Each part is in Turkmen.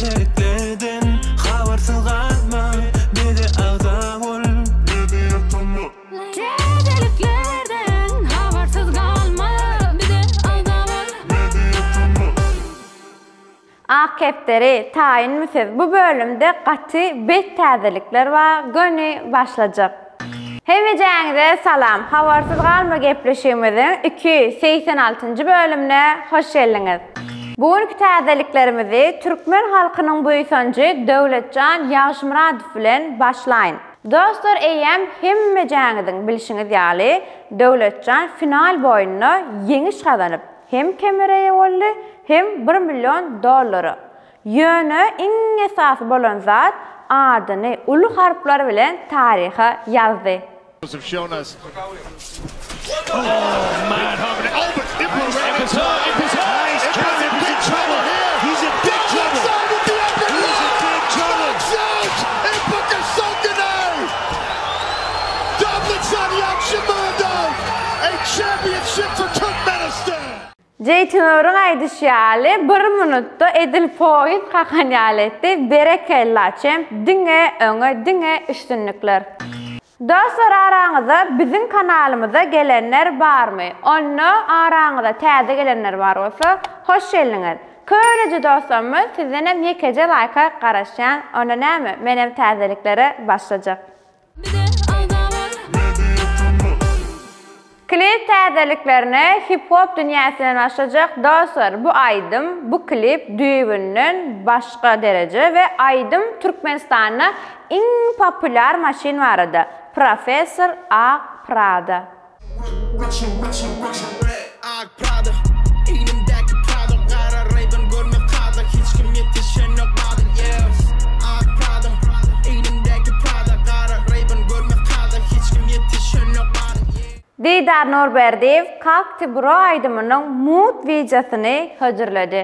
Täzeliklerden habarsyz galma bize agza bol. Täzeliklerden habarsyz galma bize agza bol. Ak kepderi, taýynmy siz? Bu bölümde gaty bet täzelikler bar, göni başlajak. Hemmejäňize salam! Habarsyz galma gepleşigimiziň 286-njy bölümine hoş geldiňiz! Bu günki täzeliklerimizi türkmen halkynyň buýsanjy Döwletjan Ýagşymyradow bilen başlaýyn. Dostlar eýýäm hemmejäňiziň bilşiňiz ýaly Döwletjan final boýunda ýeňiş gazanyp, Hem kemere eýe boldy, hem bir million dollara. Ýöne iň esasy bolan zat adyny uly harplar bilen taryha ýazdy. Jeýtinuryň aýdyşy ýaly, bir minutda edil poýuz kakan ýaly etdi, berekella çemp diňe öňe diňe üstünlikler. Dostlar araňyzda biziň kanalymyza gelenler barmy? Onda araňyza täze gelenler bar bolsa hoş geldiňiz. Köneje dostlarymyz sizdenem ýekeje laýka garaşýan onda näme menem täzeliklere başlajak. Klip täzeliklerine hip hop dünýäsinden başlajak dostlar bu aýdym bu klip düýbünden başga dereje we aýdym Türkmenistanda iň populýar maşyn barada Professor Ak Prada. Ak Prada, egnimdäki Prada, gara Ray-Ban görme kada, hiç kim ýetişenok bada, yeah. Ak Prada, egnimdäki Prada, gara Ray-Ban görme kada, hiç kim ýetişenok bada, yeah. Didar Nurberdiýew Kakti bro aýdymynyň mugt wideosyny hödürledi.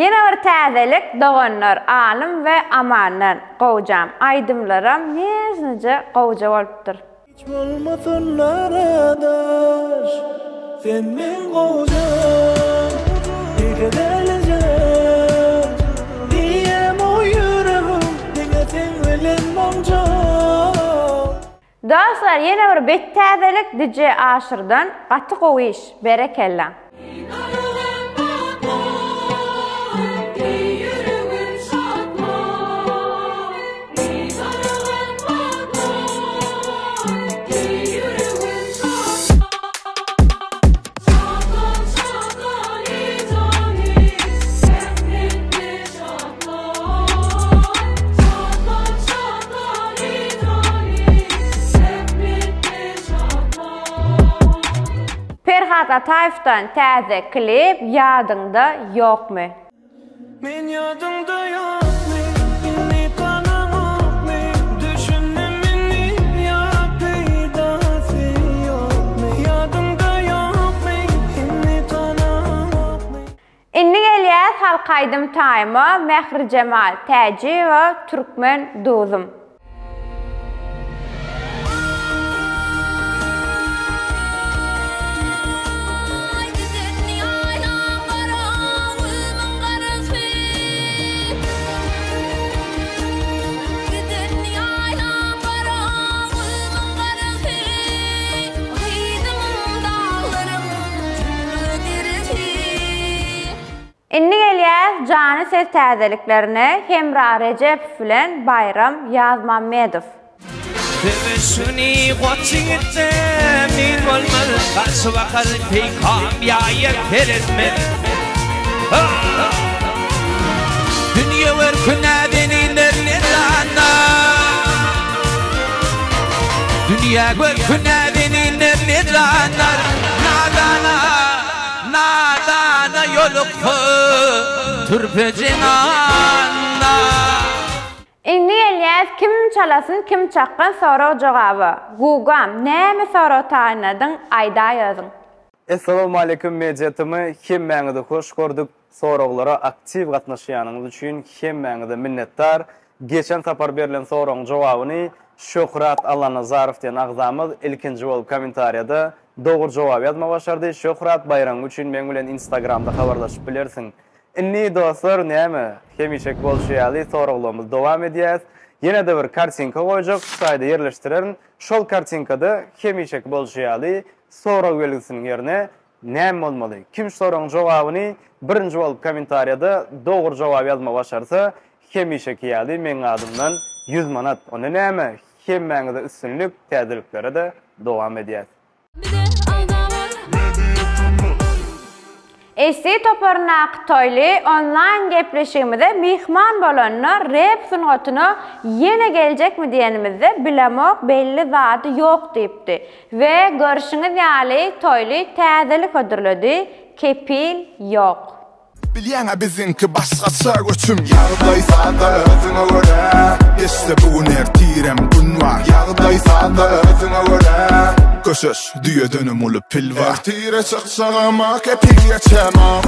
Ýene bir täzelik doganlar Alym we Amandan gowjam aýdymlaram nežnyje gowja bolupdyr. Hiç bolmasynlar adaş Sen meň gowjam Ýeke dälije Diýemok ýüregim Diňe seň bilen boljak. Dostlar ýene bir bet täzelik DJ Aşyrdan gaty gowy iş berekella. Perhat Ataýewdan täze klip ýadyňda ýokmy? Men ýadyňda ýokmy, indi tanaňokmy, Düşündim indi ýa peýdasy ýokmy, Ýadyňda ýokmy, indi tanaňokmy. Indi gelýäs halk aýdym taýma Mährijemal Täjiýewa Türkmen duzum. Indi gelýäs jany ses täzeliklerine Hemra Rejepow bilen Baýram Ýazmammedow. Söweşini goç ýigitde min bolmaz, Garşy bakar peýkam ýaýa seretmez. Dünýe görki näzeninler nedana, Dünýe görki näzeninler nedana, Nadana. Nadana ýoluksa türpe jenana. Indi gelýäs kim çalasyn kim çakgan sorag jogaba. Gugam näme sorag taýynladyň aýdaý özüň. Essalawmaleýkum Media TM hemmäňizi hoş gördük. Soraglara aktiw gatnaşýanyňyz üçin hemmäňize minnetdar. Geçen sapar berlen soragyň jogabyny Şöhrat Allanazarow diýen agzamyz ilkinji bolup kommentariýada dogry jogaby ýazmagy başardy. Şöhrat baýragyň üçin meň bilen instagramda habarlaşyp bilersiň. Indi dostlar näme, hemişeki bolşy ýaly soraglarymyzy dowam edýäs. Ýene-de bir kartinka goýjak, şu taýda ýerleşdirerin. Şol kartinkada hemişeki bolşy ýaly sorag belgisiniň ýerine näme bolmaly? Kim şu soragyň jogabyny birinji bolup kommentariýada dogry jogaby ýazmagy başarsa, hemişeki ýaly meň adymdan 100 manat. Onda näme, hemmäňize üstünlik, täzeliklere-de dowam edýäs. SC toparyndaky Toýly onlaýn gepleşigimize myhman bolanda rep sungatyna ýene geljekmi diýenimizde bilemok belli zady ýok diýipdi. We görşüňiz ýaly Toýly täzelik hödürledi, kepil ýok. Bilýäňä biziňki başgaça göçüm. Ýagdaý sada özüňe görä Geçse bu gün ertirem gün bar Ýagdaý sada özüňe görä Köşeş düýedenem uly pil bar Ertire çykjagama kepil geçemok.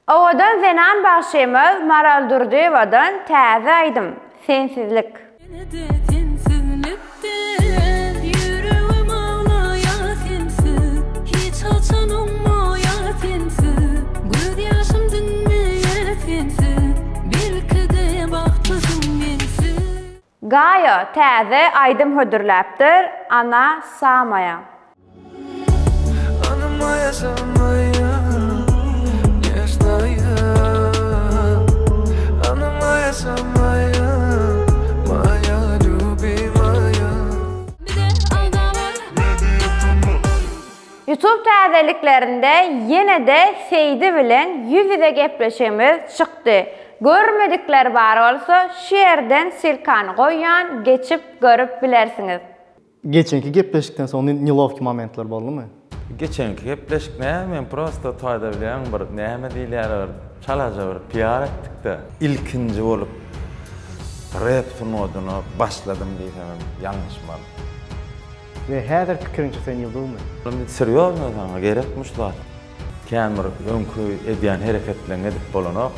Owadan zenan bagşymyz Maral Durdyýewadan täze aýdym, Sensizlik. Ýene-de sensizlikden Ýüregim aglaýar sensiz Hiç haçan oňmaýar sensiz Gözýaşym diňmeýär sensiz Belki-de bagtlysyň mensiz. Gaýa täze aýdym hödürläpdir Ana samaýa. Ana moýa samaýa Nežnaýa Ana moýa samaýa Moýa lýubimaýa Youtube täzeliklerinde ýene-de Seýdi bilen ýüz-ýüze gepleşigimiz çykdy. Görmedikler bar bolsa şu ýerden ssylkany goýýan geçip görüp bilersiňiz. Geçenki gepleşikden soň nelowki momentler boldumy? Geçenki gepleşik näme men prosto toýda bilýäň bir näme diýilýär bir çalaja bir piar etdikde. Ilkinji bolup rep sungatyna başladym diýsemem ýalňyşmaryn. We häzir pikiriňçe sen ýyldyzmy? Indi serýozno saňa gerekmi şu zat? Kän bir öňki edýän hereketleňi edip bolanok.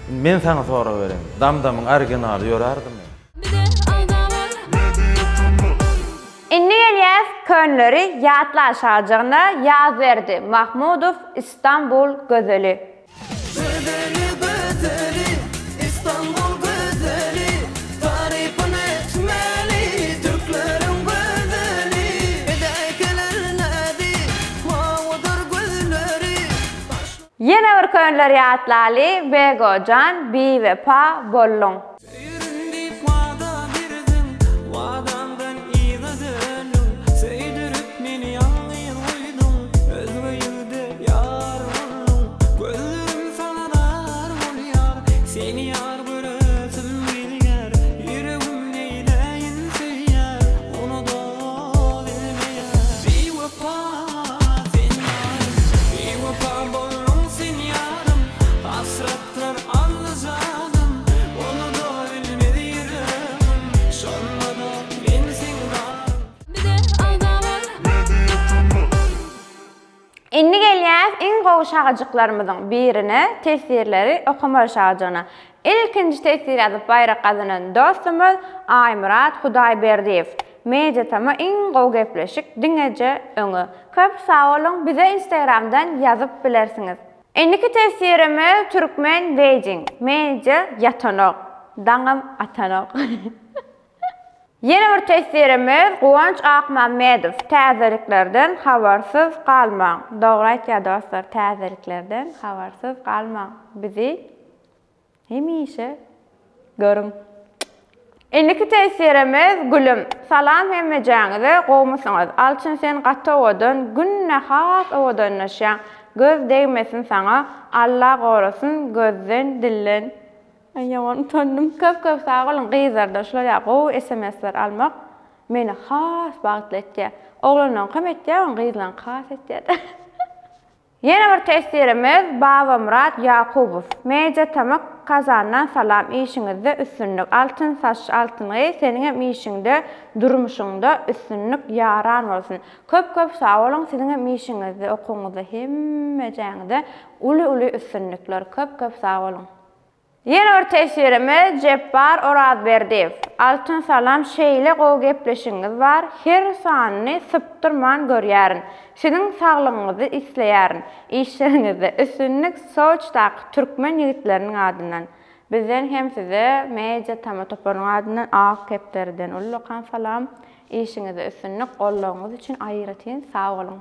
Indi men saňa sorag bereýin. Damdamyň originaly ýörärdimi? Indi gelýäs könleri ýatlaşajygyna Ýazberdi Mahmudow Istanbul gözeli. Gözeli gözeli Istanbul gözeli Tarypyn etmeli Türkleriň gözeli Edäkeler näzi Mawydyr gözleri Ýene bir könleri ýatlaly Begojan biwepa bolduň. Söýerin diýip wada berdiň, Wadaňdan yza döndüň. Söýdürip meni ýalňyz goýduň, Özge ýigide ýar bolduň. Gözlerim saňa zar bolýar, Seni ýar göresim gelýär. Ýüregim neýläýin söýýär, Ony-da bilmeýär. Biwepa sen ýarym, Biwepa bolduň sen ýarym, Hasrat Ýatlar aldy janym, ony-da bilmez ýüregim, Şonda-da men seň zaryň. Indi gelýäs iň gowy şagajyklarymyzyň birine, teswirleri okamaly şagajygyna. Ilkinji teswir ýazyp baýrak gazanan dostumyz Aýmyrat Hudaýberdiýew. Media Tama iň gowy gepleşik diňeje öňe. Köp sag boluň bize instagramdan ýazyp bilersiňiz. Indiki teswirimiz Türkmen Wedding Media ýatanok, daňam atanok. Ýene bir teswirimiz Guwanç Akmammedow Täzeliklerden habarsyz galmaň. Dogry aýtýar dostlar täzeliklerden habarsyz galmaň. Bizi Hemişe görüň. Indiki teswirimiz Gülüm. Salam hemmejäňize gowmysyňyz. Alçyn sen gaty owadan günde has owadanlaşýaň. Göz degmesin saňa Alla gorasyn gözden dilden. Aý ýaman utandym. Köp köp sag boluň gyzlardan şular ýaly gowy smsler almak meni has bagtly etýär. Oglanlaňkam etýär gyzlaňky has etýär. Ýene bir teswirimiz Babamyrat Ýakubow. Media Tamak Kazandan salam işiňizde üstünlik Altyn saç altyn gyz seniňem işiňde durmuşyňda üstünlik ýaran bolsun. Köp köp sag boluň siziňem işiňizde okuwyňyzda hemmejäňizde uly uly üstünlikler köp köp sag boluň. Ýene bir teswirimiz Jepbar Orazberdiýew. Altyn salam şeýle gowy gepleşigiňiz bar her sanyny sypdyrman görýärin. Siziň saglygyňyzy isleýärin. Işleriňizde üstünlik Soçdaky türkmen ýigitleriniň adyndan. Bizden hem size Media Tama toparynyň adyndan Ak kepderiden ullakan salam. Işiňizde üstünlik goldawyňyz üçin aýratyn sag boluň.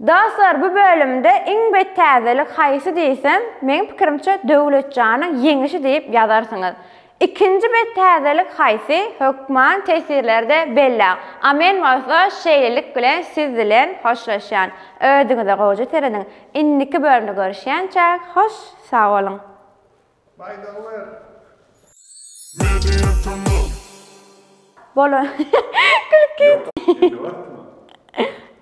Dostlar bu bölümde iň bet täzelik haýsy diýsem, meň pikirimçe Döwletjanyň ýeňişi diýip ýazarsyňyz. Ikinji bet täzelik haýsy hökman teswirlerde belläň. A men bolsa şeýlelik bilen siz bilen hoşlaşýan. Özüňize gowja serediň. Indiki bölümde görüşýänçäk hoş sag boluň. Baýdagy ber. Bolan gülki.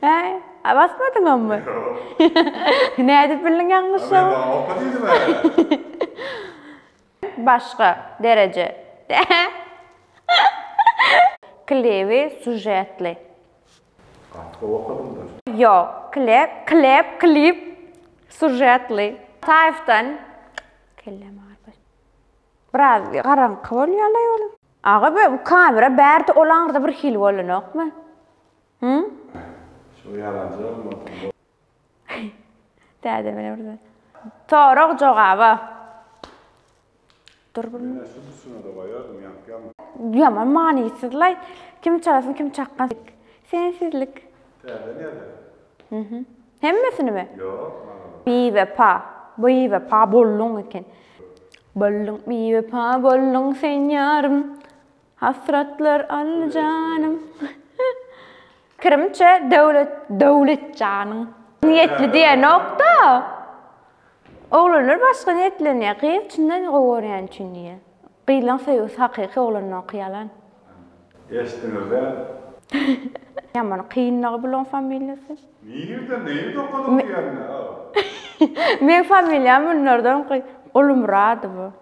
Hä? A basmadyňammy? Ýok. Nädip bildiň ýalňyşlygy? Men maňa oka diýdim-ä. Başga dereje. Klibi sužetli. Gaty gowy okadyňda. Ýok, klep, klep, klip sužetli. Taýfdan kellem agyryp. Biraz garaňky bolýalaý ol. Aga bu kamera bärde ol aňyrda bir hili bolanokmy? Hı? Şu ýalanjy bolmasyn. Täze mene bir zat. Sorag jogaba. Dur bir. Menä şu düşünede goýardym ýaňky ýaňy. Ýaman manysyzlaý. Kim çalasyn kim çakgan. Sensizlik. Täzeden ýazar. Mhm. Hemmesinimi? Ýok, maňa. Biwepa. Biwepa bolduň eken. Bolduň biwepa bolduň sen ýarym. Hasratlar aldy janym. Pikirimçe Döwlet Döwletjanyň. Niýetli diýenokda. Oglanlar başga niýetlenýär. Gyz çyndan gowy görýän üçin diýýär. Gyzlaň söýgüsi hakyky oglanlaňky ýalan. Eşitdiňiz-dä? Ýaman kynlygy bulaň familiýasy. Nirde nirde okadyň diýýän-dä. Meň familiýam bunlardan Gulmyradowa.